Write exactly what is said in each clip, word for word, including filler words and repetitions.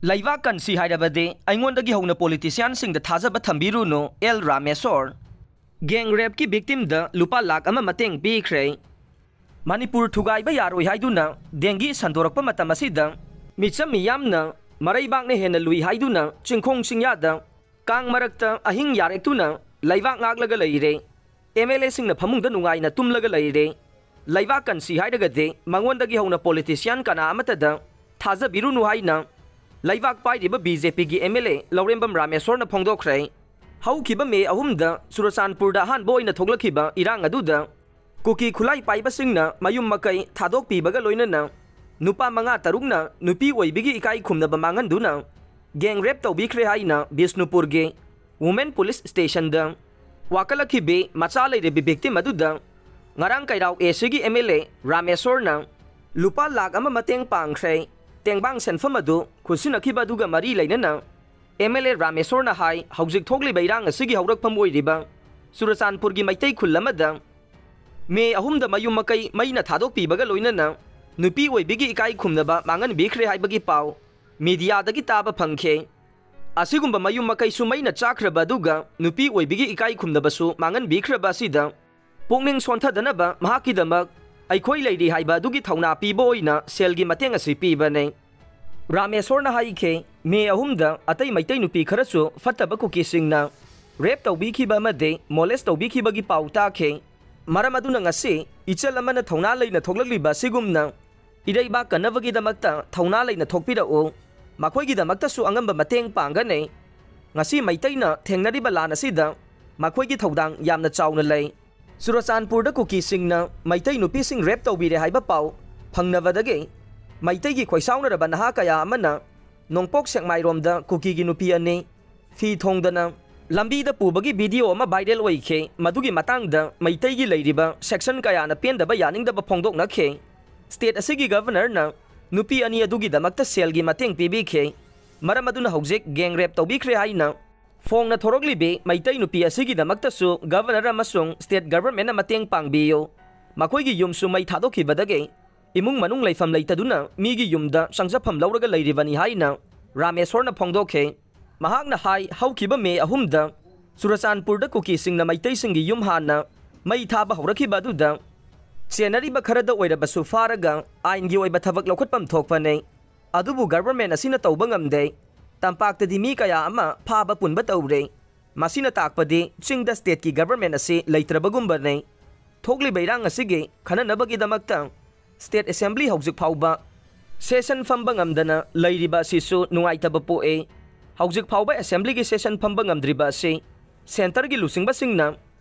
ꯂꯩꯕꯥꯛ ꯀꯟꯁꯤ ꯍꯥꯏꯔꯕꯗꯤ ꯑꯩꯉꯣꯟꯗꯒꯤ ꯍꯧꯅ ꯄꯣꯂꯤꯇꯤꯁꯤꯌꯥꯟꯁꯤꯡꯗ ꯊꯥꯖꯕ ꯊꯝꯕꯤꯔꯨꯅꯨ, ꯑꯦꯜ ꯔꯥꯃꯦꯁꯣꯔ꯫ ꯒꯦꯡ ꯔꯦꯞꯀꯤ ꯚꯤꯛꯇꯤꯝꯗ ꯂꯨꯄꯥ ꯂꯥꯈ ꯑꯃ ꯃꯇꯦꯡ ꯄꯤꯈ꯭ꯔꯦ꯫ ꯃꯅꯤꯄꯨꯔ ꯊꯨꯒꯥꯏꯕ ꯌꯥꯔꯣꯏ ꯍꯥꯏꯗꯨꯅ ꯗꯦꯡꯒꯤ ꯁꯟꯗꯣꯔꯛꯄ ꯃꯇꯝ ꯑꯁꯤꯗ ꯃꯤꯆꯝ ꯃꯤꯌꯥꯝꯅ ꯃꯔꯩꯕꯥꯛꯅ ꯍꯦꯟꯅ ꯂꯨꯏ ꯍꯥꯏꯗꯨꯅ ꯆꯤꯡꯈꯣꯡ ꯆꯤꯡꯌꯥꯗ ꯀꯥꯡ ꯃꯔꯛꯇ ꯑꯍꯤꯡ ꯌꯥꯔꯦꯛꯇꯨꯅ ꯂꯩꯕꯥꯛ ꯉꯥꯛꯂꯒ ꯂꯩꯔꯦ꯫ ꯑꯦꯝ ꯑꯦꯜ ꯑꯦꯁꯤꯡꯅ ꯐꯃꯨꯡꯗ ꯅꯨꯡꯉꯥꯏꯅ ꯇꯨꯝꯂꯒ ꯂꯩꯔꯦ꯫ ꯂꯩꯕꯥꯛ ꯀꯟꯁꯤ ꯍꯥꯏꯔꯒꯗꯤ ꯃꯉꯣꯟꯗꯒꯤ ꯍꯧꯅ ꯄꯣꯂꯤꯇꯤꯁꯤꯌꯥꯟ ꯀꯅꯥ ꯑꯃꯠꯇꯗ ꯊꯥꯖꯕꯤꯔꯨꯅꯨ ꯍꯥꯏꯅ ꯂꯩꯕꯥꯛ ꯄꯥꯏꯔꯤꯕ ꯕꯤ ꯖꯦ ꯄꯤꯒꯤ ꯑꯦꯝ ꯑꯦꯜ ꯑꯦ ꯂꯧꯔꯦꯝꯕꯝ ꯔꯥꯃꯦꯁꯣꯔꯅ ꯐꯣꯡꯗꯣꯛꯈ꯭ꯔꯦ꯫ ꯍꯧꯈꯤꯕ ꯃꯦ ꯑꯍꯨꯝꯗ ꯆꯨꯔꯆꯥꯟꯄꯨꯔꯗ ꯑꯍꯥꯟꯕ ꯑꯣꯏꯅ ꯊꯣꯛꯂꯛꯈꯤꯕ ꯏꯔꯥꯡ ꯑꯗꯨꯗ ꯀꯨꯀꯤ ꯈꯨꯠꯂꯥꯏ ꯄꯥꯏꯕꯁꯤꯡꯅ ꯃꯌꯨꯝ ꯃꯀꯩ ꯊꯥꯗꯣꯛꯄꯤꯕꯒ ꯂꯣꯏꯅꯅ ꯅꯨꯄꯥ ꯃꯉꯥ ꯇꯔꯨꯛꯅ ꯅꯨꯄꯤ ꯑꯣꯏꯕꯤꯒꯤ ꯏꯀꯥꯏ ꯈꯨꯝꯅꯕ ꯃꯥꯡꯍꯟꯗꯨꯅ ꯒꯦꯡ ꯔꯦꯞ ꯇꯧꯕꯤꯈ꯭ꯔꯦ ꯍꯥꯏꯅ ꯕꯤꯁꯅꯨꯄꯨꯔꯒꯤ ꯋꯨꯃꯦꯟ ꯄꯨꯂꯤꯁ ꯁ꯭ꯇꯦꯁꯟꯗ ꯋꯥꯀꯠꯂꯛꯈꯤꯕꯤ ꯃꯆꯥ ꯂꯩꯔꯕꯤ ꯚꯤꯛꯇꯤꯝ ꯑꯗꯨꯗ ꯉꯔꯥꯡ ꯀꯩꯔꯥꯎ ꯑꯦ ꯁꯤꯒꯤ ꯑꯦꯝ ꯑꯦꯜ ꯑꯦ ꯔꯥꯃꯦꯁꯣꯔꯅ ꯂꯨꯄꯥ ꯂꯥꯈ ꯑꯃ ꯃꯇꯦꯡ ꯄꯥꯡꯈ꯭ꯔꯦ꯫ ꯇꯦꯡꯕꯥꯡ ꯁꯦꯟꯐꯝ ꯑꯗꯨ ꯈꯨꯠꯁꯤꯟꯅꯈꯤꯕ ꯑꯗꯨꯒ ꯃꯔꯤ ꯂꯩꯅꯅ ꯑꯦꯝ ꯑꯦꯜ ꯑꯦ ꯔꯥꯃꯦꯁꯣꯔꯅ ꯍꯥꯏ, ꯍꯧꯖꯤꯛ ꯊꯣꯛꯂꯤꯕ ꯏꯔꯥꯡ ꯑꯁꯤꯒꯤ ꯍꯧꯔꯛꯐꯝ ꯑꯣꯏꯔꯤꯕ ꯆꯨꯔꯆꯥꯟꯄꯨꯔꯒꯤ ꯃꯩꯇꯩ ꯈꯨꯜ ꯑꯃꯗ ꯃꯦ ꯑꯍꯨꯝꯗ ꯃꯌꯨꯝ ꯃꯀꯩ ꯃꯩꯅ ꯊꯥꯗꯣꯛꯄꯤꯕꯒ ꯂꯣꯏꯅꯅ ꯅꯨꯄꯤ ꯑꯣꯏꯕꯤꯒꯤ ꯏꯀꯥꯏ ꯈꯨꯝꯅꯕ ꯃꯥꯡꯍꯟꯕꯤꯈ꯭ꯔꯦ ꯍꯥꯏꯕꯒꯤ ꯄꯥꯎ ꯃꯤꯗꯤꯌꯥꯗꯒꯤ ꯇꯥꯕ ꯐꯪꯈꯤ꯫ ꯑꯁꯤꯒꯨꯝꯕ ꯃꯌꯨꯝ ꯃꯀꯩꯁꯨ ꯃꯩꯅ ꯆꯥꯛꯈ꯭ꯔꯕ ꯑꯗꯨꯒ ꯅꯨꯄꯤ ꯑꯣꯏꯕꯤꯒꯤ ꯏꯀꯥꯏ ꯈꯨꯝꯅꯕꯁꯨ ꯃꯥꯡꯍꯟꯕꯤꯈ꯭ꯔꯕ ꯑꯁꯤꯗ ꯄꯨꯛꯅꯤꯡ ꯁꯣꯟꯊꯗꯅꯕ ꯃꯍꯥꯛꯀꯤꯗꯃꯛ ꯑꯩꯈꯣꯏ ꯂꯩꯔꯤ ꯍꯥꯏꯕ ꯑꯗꯨꯒꯤ ꯊꯧꯅꯥ ꯄꯤꯕ ꯑꯣꯏꯅ ꯁꯦꯜꯒꯤ ꯃꯇꯦꯡ ꯑꯁꯤ ꯄꯤꯕꯅꯤ꯫ ꯔꯥꯃꯦꯁꯣꯔꯅ ꯍꯥꯏꯈꯤ, ꯃꯦ ꯑꯍꯨꯝꯗ ꯑꯇꯩ ꯃꯩꯇꯩ ꯅꯨꯄꯤ ꯈꯔꯁꯨ ꯐꯠꯇꯕ ꯀꯨꯀꯤꯁꯤꯡꯅ ꯔꯦꯞ ꯇꯧꯕꯤꯈꯤꯕ ꯑꯃꯗꯤ ꯃꯣꯂꯦꯁ ꯇꯧꯕꯤꯈꯤꯕꯒꯤ ꯄꯥꯎ ꯇꯥꯈꯤ꯫ ꯃꯔꯝ ꯑꯗꯨꯅ ꯉꯁꯤ ꯏꯆꯜ ꯑꯃꯅ ꯊꯧꯅꯥ ꯂꯩꯅ ꯊꯣꯛꯂꯛꯂꯤꯕ ꯑꯁꯤꯒꯨꯝꯅ ꯏꯔꯩꯕꯥꯛ ꯀꯟꯅꯕꯒꯤꯗꯃꯛꯇ ꯊꯧꯅꯥ ꯂꯩꯅ ꯊꯣꯛꯄꯤꯔꯛꯎ꯫ ꯃꯈꯣꯏꯒꯤꯗꯃꯛꯇꯁꯨ ꯑꯉꯝꯕ ꯃꯇꯦꯡ ꯄꯥꯡꯒꯅꯤ꯫ ꯉꯁꯤ ꯃꯩꯇꯩꯅ ꯊꯦꯡꯅꯔꯤꯕ ꯂꯥꯟ ꯑꯁꯤꯗ ꯃꯈꯣꯏꯒꯤ ꯊꯧꯗꯥꯡ ꯌꯥꯝꯅ ꯆꯥꯎꯅ ꯂꯩ꯫ ꯆꯨꯔꯆꯥꯟꯄꯨꯔꯗ ꯀꯨꯀꯤꯁꯤꯡꯅ ꯃꯩꯇꯩ ꯅꯨꯄꯤꯁꯤꯡ ꯔꯦꯞ ꯇꯧꯕꯤꯔꯦ ꯍꯥꯏꯕ ꯄꯥꯎ ꯐꯪꯅꯕꯗꯒꯤ ꯃꯩꯇꯩꯒꯤ ꯈꯣꯏꯁꯥꯎꯅꯔꯕ ꯅꯍꯥ ꯀꯌꯥ ꯑꯃꯅ ꯅꯣꯡꯄꯣꯛ ꯁꯦꯛꯃꯥꯏꯔꯣꯝꯗ ꯀꯨꯀꯤꯒꯤ ꯅꯨꯄꯤ ꯑꯅꯤ ꯐꯤ ꯊꯣꯡꯗꯅ ꯂꯝꯕꯤꯗ ꯄꯨꯕꯒꯤ ꯚꯤꯗꯤꯑꯣ ꯑꯃ ꯚꯥꯏꯔꯦꯜ ꯑꯣꯏꯈꯤ꯫ ꯃꯗꯨꯒꯤ ꯃꯇꯥꯡꯗ ꯃꯩꯇꯩꯒꯤ ꯂꯩꯔꯤꯕ ꯁꯦꯛꯁꯟ ꯀꯌꯥꯅ ꯄꯦꯟꯗꯕ ꯌꯥꯅꯤꯡꯗꯕ ꯐꯣꯡꯗꯣꯛꯅꯈꯤ꯫ ꯁ꯭ꯇꯦꯠ ꯑꯁꯤꯒꯤ ꯒꯚꯔꯅꯔꯅ ꯅꯨꯄꯤ ꯑꯅꯤ ꯑꯗꯨꯒꯤꯗꯃꯛꯇ ꯁꯦꯜꯒꯤ ꯃꯇꯦꯡ ꯄꯤꯕꯤꯈꯤ꯫ ꯃꯔꯝ ꯑꯗꯨꯅ ꯍꯧꯖꯤꯛ ꯒꯦꯡ ꯔꯦꯞ ꯇꯧꯕꯤꯈ꯭ꯔꯦ ꯍꯥꯏꯅ ꯐꯣꯡꯅ ꯊꯣꯔꯛꯂꯤꯕꯤ ꯃꯩꯇꯩ ꯅꯨꯄꯤ ꯑꯁꯤꯒꯤꯗꯃꯛꯇꯁꯨ ꯒꯚꯔꯅꯔ ꯑꯃꯁꯨꯡ ꯁ꯭ꯇꯦꯠ ꯒꯚꯔꯟꯃꯦꯟꯠꯅ ꯃꯇꯦꯡ ꯄꯥꯡꯕꯤꯌꯨ꯫ ꯃꯈꯣꯏꯒꯤ ꯌꯨꯝꯁꯨ ꯃꯩ ꯊꯥꯗꯣꯛꯈꯤꯕꯗꯒꯤ ꯏꯃꯨꯡ ꯃꯅꯨꯡ ꯂꯩꯐꯝ ꯂꯩꯇꯗꯨꯅ ꯃꯤꯒꯤ ꯌꯨꯝꯗ ꯆꯪꯖꯐꯝ ꯂꯧꯔꯒ ꯂꯩꯔꯤꯕꯅꯤ ꯍꯥꯏꯅ ꯔꯥꯃꯦꯁꯣꯔꯅ ꯐꯣꯡꯗꯣꯛꯈꯤ꯫ ꯃꯍꯥꯛꯅ ꯍꯥꯏ, ꯍꯧꯈꯤꯕ ꯃꯦ ꯑꯍꯨꯝꯗ ꯆꯨꯔꯆꯥꯟꯄꯨꯔꯗ ꯀꯨꯀꯤꯁꯤꯡꯅ ꯃꯩꯇꯩꯁꯤꯡꯒꯤ ꯌꯨꯝ ꯍꯥꯟꯅ ꯃꯩ ꯊꯥꯕ ꯍꯧꯔꯛꯈꯤꯕ ꯑꯗꯨꯗ ꯆꯦꯟꯅꯔꯤꯕ ꯈꯔꯗ ꯑꯣꯏꯔꯕꯁꯨ ꯐꯥꯔꯒ ꯑꯥꯏꯟꯒꯤ ꯑꯣꯏꯕ ꯊꯕꯛ ꯂꯧꯈꯠꯐꯝ ꯊꯣꯛꯄꯅꯤ꯫ ꯑꯗꯨꯕꯨ ꯒꯚꯔꯟꯃꯦꯟ ꯑꯁꯤꯅ ꯇꯧꯕ ꯉꯝꯗꯦ꯫ ꯇꯝꯄꯥꯛꯇꯗꯤ ꯃꯤ ꯀꯌꯥ ꯑꯃ ꯐꯥꯕ ꯄꯨꯟꯕ ꯇꯧꯔꯦ꯫ ꯃꯁꯤꯅ ꯇꯥꯛꯄꯗꯤ ꯆꯤꯡꯗ ꯁ꯭ꯇꯦꯠꯀꯤ ꯒꯚꯔꯟꯃꯦꯟ ꯑꯁꯤ ꯂꯩꯇ꯭ꯔꯕꯒꯨꯝꯕꯅꯤ꯫ ꯊꯣꯛꯂꯤꯕ ꯏꯔꯥꯡ ꯑꯁꯤꯒꯤ ꯈꯟꯅꯅꯕꯒꯤꯗꯃꯛꯇ ꯁ꯭ꯇꯦꯠ ꯑꯦꯁꯦꯝꯕ꯭ꯂꯤ ꯍꯧꯖꯤꯛ ꯐꯥꯎꯕ ꯁꯦꯁꯟ ꯐꯝꯕ ꯉꯝꯗꯅ ꯂꯩꯔꯤꯕ ꯑꯁꯤꯁꯨ ꯅꯨꯡꯉꯥꯏꯇꯕ ꯄꯣꯛꯏ꯫ ꯍꯧꯖꯤꯛ ꯐꯥꯎꯕ ꯑꯦꯁꯦꯝꯕ꯭ꯂꯤꯒꯤ ꯁꯦꯁꯟ ꯐꯝꯕ ꯉꯝꯗ꯭ꯔꯤꯕ ꯑꯁꯤ ꯁꯦꯟꯇꯔꯒꯤ ꯂꯨꯆꯤꯡꯕꯁꯤꯡꯅ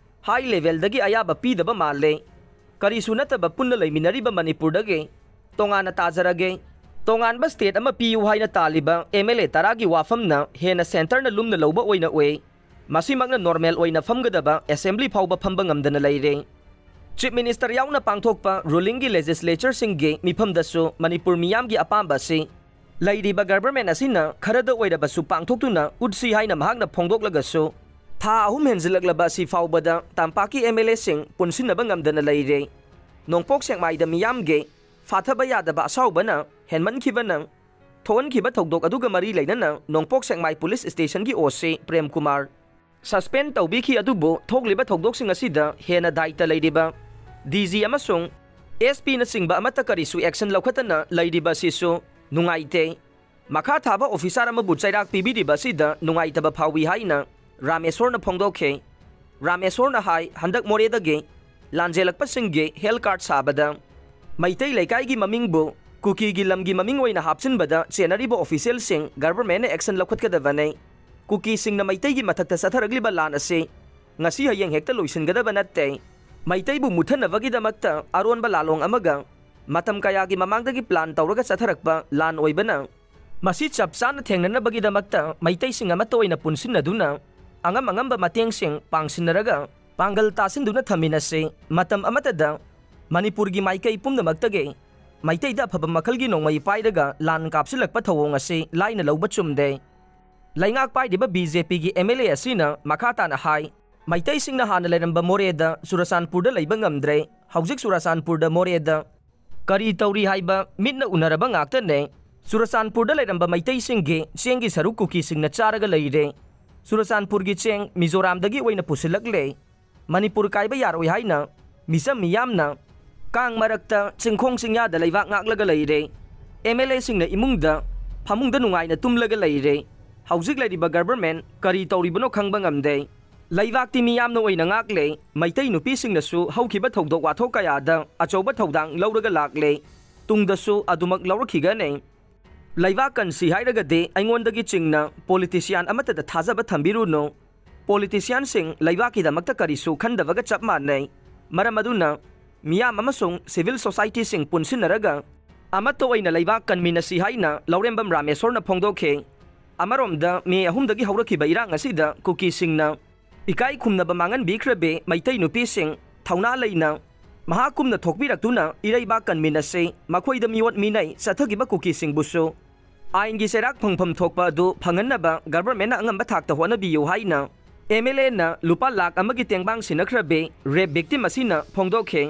ꯍꯥꯏ ꯂꯦꯚꯦꯜꯗꯒꯤ ꯑꯌꯥꯕ ꯄꯤꯗꯕ ꯃꯥꯜꯂꯦ꯫ ꯀꯔꯤꯁꯨ ꯅꯠꯇꯕ ꯄꯨꯟꯅ ꯂꯩꯃꯤꯟꯅꯔꯤꯕ ꯃꯅꯤꯄꯨꯔꯗꯒꯤ ꯇꯣꯉꯥꯟꯅ ꯇꯥꯖꯔꯒꯦ꯫ ꯇꯣꯉꯥꯟꯕ ꯁ꯭ꯇꯦꯠ ꯑꯃ ꯄꯤꯌꯨ ꯍꯥꯏꯅ ꯇꯥꯜꯂꯤꯕ ꯑꯦꯝ ꯑꯦꯜ ꯑꯦ ꯇꯔꯥꯒꯤ ꯋꯥꯐꯝꯅ ꯍꯦꯟꯅ ꯁꯦꯟꯇꯔꯅ ꯂꯨꯝꯅ ꯂꯧꯕ ꯑꯣꯏꯅ ꯎꯏ꯫ ꯃꯁꯤꯃꯛꯅ ꯅꯣꯔꯃꯦꯜ ꯑꯣꯏꯅ ꯐꯝꯒꯗꯕ ꯑꯦꯁꯦꯝꯕ꯭ꯂꯤ ꯐꯥꯎꯕ ꯐꯝꯕ ꯉꯝꯗꯅ ꯂꯩꯔꯦ꯫ ꯆꯤꯐ ꯃꯤꯅꯤꯁꯇꯔ ꯌꯥꯎꯅ ꯄꯥꯡꯊꯣꯛꯄ ꯔꯨꯂꯤꯡꯒꯤ ꯂꯦꯖꯤꯁꯂꯦꯆꯔꯁꯤꯡꯒꯤ ꯃꯤꯐꯝꯗꯁꯨ ꯃꯅꯤꯄꯨꯔ ꯃꯤꯌꯥꯝꯒꯤ ꯑꯄꯥꯝꯕ ꯑꯁꯤ ꯂꯩꯔꯤꯕ ꯒꯚꯔꯟꯃꯦꯟ ꯑꯁꯤꯅ ꯈꯔꯗ ꯑꯣꯏꯔꯕꯁꯨ ꯄꯥꯡꯊꯣꯛꯇꯨꯅ ꯎꯠꯁꯤ ꯍꯥꯏꯅ ꯃꯍꯥꯛꯅ ꯐꯣꯡꯗꯣꯛꯂꯒꯁꯨ, ꯊꯥ ꯑꯍꯨꯝ ꯍꯦꯟꯖꯤꯜꯂꯛꯂꯕ ꯑꯁꯤ ꯐꯥꯎꯕꯗ ꯇꯝꯄꯥꯛꯀꯤ ꯑꯦꯝ ꯑꯦꯜ ꯑꯦꯁꯤꯡ ꯄꯨꯟꯁꯤꯟꯅꯕ ꯉꯝꯗꯅ ꯂꯩꯔꯦ꯫ ꯅꯣꯡꯄꯣꯛ ꯁꯦꯛꯃꯥꯏꯗ ꯃꯤꯌꯥꯝꯒꯤ ꯐꯥꯊꯕ ꯌꯥꯗꯕ ꯑꯁꯥꯎꯕꯅ ꯍꯦꯟꯃꯟꯈꯤꯕꯅ ꯊꯣꯛꯍꯟꯈꯤꯕ ꯊꯧꯗꯣꯛ ꯑꯗꯨꯒ ꯃꯔꯤ ꯂꯩꯅꯅ ꯅꯣꯡꯄꯣꯛ ꯁꯦꯛꯃꯥꯏ ꯄꯨꯂꯤꯁ ꯁ꯭ꯇꯦꯁꯟꯒꯤ ꯑꯣ ꯁꯤ ꯄ꯭ꯔꯦꯝ ꯀꯨꯃꯥꯔ ꯁꯁꯄꯦꯟ ꯇꯧꯕꯤꯈꯤ꯫ ꯑꯗꯨꯕꯨ ꯊꯣꯛꯂꯤꯕ ꯊꯧꯗꯣꯛꯁꯤꯡ ꯑꯁꯤꯗ ꯍꯦꯟꯅ ꯗꯥꯏꯇ ꯂꯩꯔꯤꯕ ꯗꯤ ꯖꯤ ꯑꯃꯁꯨꯡ ꯑꯦꯁ ꯄꯤꯅꯆꯤꯡꯕ ꯑꯃꯠꯇ ꯀꯔꯤꯁꯨ ꯑꯦꯛꯁꯟ ꯂꯧꯈꯠꯇꯅ ꯂꯩꯔꯤꯕ ꯑꯁꯤꯁꯨ ꯅꯨꯡꯉꯥꯏꯇꯦ꯫ ꯃꯈꯥ ꯊꯥꯕ ꯑꯣꯐꯤꯁꯥꯔ ꯑꯃꯕꯨ ꯆꯩꯔꯥꯛ ꯄꯤꯕꯤꯔꯤꯕ ꯑꯁꯤꯗ ꯅꯨꯡꯉꯥꯏꯇꯕ ꯐꯥꯎꯏ ꯍꯥꯏꯅ ꯔꯥꯃꯦꯁꯣꯔꯅ ꯐꯣꯡꯗꯣꯛꯈꯤ꯫ ꯔꯥꯃꯦꯁꯣꯔꯅ ꯍꯥꯏ, ꯍꯟꯗꯛ ꯃꯣꯔꯦꯗꯒꯤ ꯂꯥꯟꯖꯦꯜꯂꯛꯄꯁꯤꯡꯒꯤ ꯍꯦꯜꯊ ꯀꯥꯔꯗ ꯁꯥꯕꯗ ꯃꯩꯇꯩ ꯂꯩꯀꯥꯏꯒꯤ ꯃꯃꯤꯡꯕꯨ ꯀꯨꯀꯤꯒꯤ ꯂꯝꯒꯤ ꯃꯃꯤꯡ ꯑꯣꯏꯅ ꯍꯥꯞꯆꯤꯟꯕꯗ ꯆꯦꯟꯅꯔꯤꯕ ꯑꯣꯐꯤꯁꯤꯌꯦꯜꯁꯤꯡ ꯒꯚꯔꯟꯃꯦꯟꯅ ꯑꯦꯛꯁꯟ ꯂꯧꯈꯠꯀꯗꯕꯅꯤ꯫ ꯀꯨꯀꯤꯁꯤꯡꯅ ꯃꯩꯇꯩꯒꯤ ꯃꯊꯛꯇ ꯆꯠꯊꯔꯛꯂꯤꯕ ꯂꯥꯟ ꯑꯁꯤ ꯉꯁꯤ ꯍꯌꯦꯡ ꯍꯦꯛꯇ ꯂꯣꯏꯁꯤꯟꯒꯗꯕ ꯅꯠꯇꯦ꯫ ꯃꯩꯇꯩꯕꯨ ꯃꯨꯠꯊꯅꯕꯒꯤꯗꯃꯛꯇ ꯑꯔꯣꯟꯕ ꯂꯥꯂꯣꯡ ꯑꯃꯒ ꯃꯇꯝ ꯀꯌꯥꯒꯤ ꯃꯃꯥꯡꯗꯒꯤ ꯄ꯭ꯂꯥꯟ ꯇꯧꯔꯒ ꯆꯠꯊꯔꯛꯄ ꯂꯥꯟ ꯑꯣꯏꯕꯅ, ꯃꯁꯤ ꯆꯞ ꯆꯥꯅ ꯊꯦꯡꯅꯅꯕꯒꯤꯗꯃꯛꯇ ꯃꯩꯇꯩꯁꯤꯡ ꯑꯃꯠꯇ ꯑꯣꯏꯅ ꯄꯨꯟꯁꯤꯟꯅꯗꯨꯅ ꯑꯉꯝ ꯑꯉꯝꯕ ꯃꯇꯦꯡꯁꯤꯡ ꯄꯥꯡꯁꯤꯟꯅꯔꯒ ꯄꯥꯡꯒꯜ ꯇꯥꯁꯤꯟꯗꯨꯅ ꯊꯝꯃꯤꯟꯅꯁꯤ꯫ ꯃꯇꯝ ꯑꯃꯠꯇꯗ ꯃꯅꯤꯄꯨꯔꯒꯤ ꯃꯥꯏꯀꯩ ꯄꯨꯝꯅꯃꯛꯇꯒꯤ ꯃꯩꯇꯩꯗ ꯑꯐꯕ ꯃꯈꯜꯒꯤ ꯅꯣꯡꯃꯩ ꯄꯥꯏꯔꯒ ꯂꯥꯟ ꯀꯥꯞꯁꯤꯜꯂꯛꯄ ꯊꯧꯑꯣꯡ ꯑꯁꯤ ꯂꯥꯏꯅ ꯂꯧꯕ ꯆꯨꯝꯗꯦ꯫ ꯂꯩꯉꯥꯛ ꯄꯥꯏꯔꯤꯕ ꯕꯤ ꯖꯦ ꯄꯤꯒꯤ ꯑꯦꯝ ꯑꯦꯜ ꯑꯦ ꯑꯁꯤꯅ ꯃꯈꯥ ꯇꯥꯅ ꯍꯥꯏ, ꯃꯩꯇꯩꯁꯤꯡꯅ ꯍꯥꯟꯅ ꯂꯩꯔꯝꯕ ꯃꯣꯔꯦꯗ, ꯆꯨꯔꯆꯥꯟꯄꯨꯔꯗ ꯂꯩꯕ ꯉꯝꯗ꯭ꯔꯦ꯫ ꯍꯧꯖꯤꯛ ꯆꯨꯔꯆꯥꯟꯄꯨꯔꯗ, ꯃꯣꯔꯦꯗ ꯀꯔꯤ ꯇꯧꯔꯤ ꯍꯥꯏꯕ ꯃꯤꯠꯅ ꯎꯅꯔꯕ ꯉꯥꯛꯇꯅꯦ꯫ ꯆꯨꯔꯆꯥꯟꯄꯨꯔꯗ ꯂꯩꯔꯝꯕ ꯃꯩꯇꯩꯁꯤꯡꯒꯤ ꯆꯦꯡꯒꯤ ꯁꯔꯨꯛ ꯀꯨꯀꯤꯁꯤꯡꯅ ꯆꯥꯔꯒ ꯂꯩꯔꯦ꯫ ꯆꯨꯔꯆꯥꯟꯄꯨꯔꯒꯤ ꯆꯦꯡ ꯃꯤꯖꯣꯔꯥꯝꯗꯒꯤ ꯑꯣꯏꯅ ꯄꯨꯁꯤꯜꯂꯛꯂꯦ꯫ ꯃꯅꯤꯄꯨꯔ ꯀꯥꯏꯕ ꯌꯥꯔꯣꯏ ꯍꯥꯏꯅ ꯃꯤꯆꯝ ꯃꯤꯌꯥꯝꯅ ꯀꯥꯡ ꯃꯔꯛꯇ ꯆꯤꯡꯈꯣꯡ ꯆꯤꯡꯌꯥꯗ ꯂꯩꯕꯥꯛ ꯉꯥꯛꯂꯒ ꯂꯩꯔꯦ꯫ ꯑꯦꯝ ꯑꯦꯜ ꯑꯦꯁꯤꯡꯅ ꯏꯃꯨꯡꯗ, ꯐꯃꯨꯡꯗ ꯅꯨꯡꯉꯥꯏꯅ ꯇꯨꯝꯂꯒ ꯂꯩꯔꯦ꯫ ꯍꯧꯖꯤꯛ ꯂꯩꯔꯤꯕ ꯒꯚꯔꯟꯃꯦꯟꯠ ꯀꯔꯤ ꯇꯧꯔꯤꯕꯅꯣ ꯈꯪꯕ ꯉꯝꯗꯦ꯫ ꯂꯩꯕꯥꯛꯇꯤ ꯃꯤꯌꯥꯝꯅ ꯑꯣꯏꯅ ꯉꯥꯛꯂꯦ꯫ ꯃꯩꯇꯩ ꯅꯨꯄꯤꯁꯤꯡꯅꯁꯨ ꯍꯧꯈꯤꯕ ꯊꯧꯗꯣꯛ ꯋꯥꯊꯣꯛ ꯀꯌꯥꯗ ꯑꯆꯧꯕ ꯊꯧꯗꯥꯡ ꯂꯧꯔꯒ ꯂꯥꯛꯂꯦ꯫ ꯇꯨꯡꯗꯁꯨ ꯑꯗꯨꯃꯛ ꯂꯧꯔꯛꯈꯤꯒꯅꯤ꯫ ꯂꯩꯕꯥꯛ ꯀꯟꯁꯤ ꯍꯥꯏꯔꯒꯗꯤ ꯑꯩꯉꯣꯟꯗꯒꯤ ꯆꯤꯡꯅ ꯄꯣꯂꯤꯇꯤꯁꯤꯌꯥꯟ ꯑꯃꯠꯇꯗ ꯊꯥꯖꯕ ꯊꯝꯕꯤꯔꯨꯅꯨ꯫ ꯄꯣꯂꯤꯇꯤꯁꯤꯌꯥꯟꯁꯤꯡ ꯂꯩꯕꯥꯛꯀꯤꯗꯃꯛꯇ ꯀꯔꯤꯁꯨ ꯈꯟꯗꯕꯒ ꯆꯞ ꯃꯥꯟꯅꯩ꯫ ꯃꯔꯝ ꯑꯗꯨꯅ ꯃꯤꯌꯥꯝ ꯑꯃꯁꯨꯡ ꯁꯤꯚꯤꯜ ꯁꯣꯁꯥꯏꯇꯤꯁꯤꯡ ꯄꯨꯟꯁꯤꯟꯅꯔꯒ ꯑꯃꯠꯇ ꯑꯣꯏꯅ ꯂꯩꯕꯥꯛ ꯀꯟꯃꯤꯟꯅꯁꯤ ꯍꯥꯏꯅ ꯂꯧꯔꯦꯝꯕꯝ ꯔꯥꯃꯦꯁꯣꯔꯅ ꯐꯣꯡꯗꯣꯛꯈꯤ꯫ ꯑꯃꯔꯣꯝꯗ ꯃꯦ ꯑꯍꯨꯝꯗꯒꯤ ꯍꯧꯔꯛꯈꯤꯕ ꯏꯔꯥꯡ ꯑꯁꯤꯗ ꯀꯨꯀꯤꯁꯤꯡꯅ ꯏꯀꯥꯏ ꯈꯨꯝꯅꯕ ꯃꯥꯡꯍꯟꯕꯤꯈ꯭ꯔꯕꯤ ꯃꯩꯇꯩ ꯅꯨꯄꯤꯁꯤꯡ ꯊꯧꯅꯥ ꯂꯩꯅ ꯃꯍꯥꯛꯀꯨꯝꯅ ꯊꯣꯛꯄꯤꯔꯛꯇꯨꯅ ꯏꯔꯩꯕꯥꯛ ꯀꯟꯃꯤꯟꯅꯁꯤ, ꯃꯈꯣꯏꯗ ꯃꯤꯑꯣꯠ ꯃꯤꯅꯩ ꯆꯠꯊꯈꯤꯕ ꯀꯨꯀꯤꯁꯤꯡꯕꯨꯁꯨ ꯑꯥꯏꯟꯒꯤ ꯆꯩꯔꯥꯛ ꯐꯪꯐꯝ ꯊꯣꯛꯄ ꯑꯗꯨ ꯐꯪꯍꯟꯅꯕ ꯒꯚꯔꯟꯃꯦꯟꯠꯅ ꯑꯉꯝꯕ ꯊꯥꯛꯇ ꯍꯣꯠꯅꯕꯤꯌꯨ ꯍꯥꯏꯅ ꯑꯦꯝ ꯑꯦꯜ ꯑꯦꯅ ꯂꯨꯄꯥ ꯂꯥꯈ ꯑꯃꯒꯤ ꯇꯦꯡꯕꯥꯡ ꯁꯤꯟꯅꯈ꯭ꯔꯕꯤ ꯔꯦꯞ ꯚꯤꯛꯇꯤꯝ ꯑꯁꯤꯅ ꯐꯣꯡꯗꯣꯛꯈꯤ꯫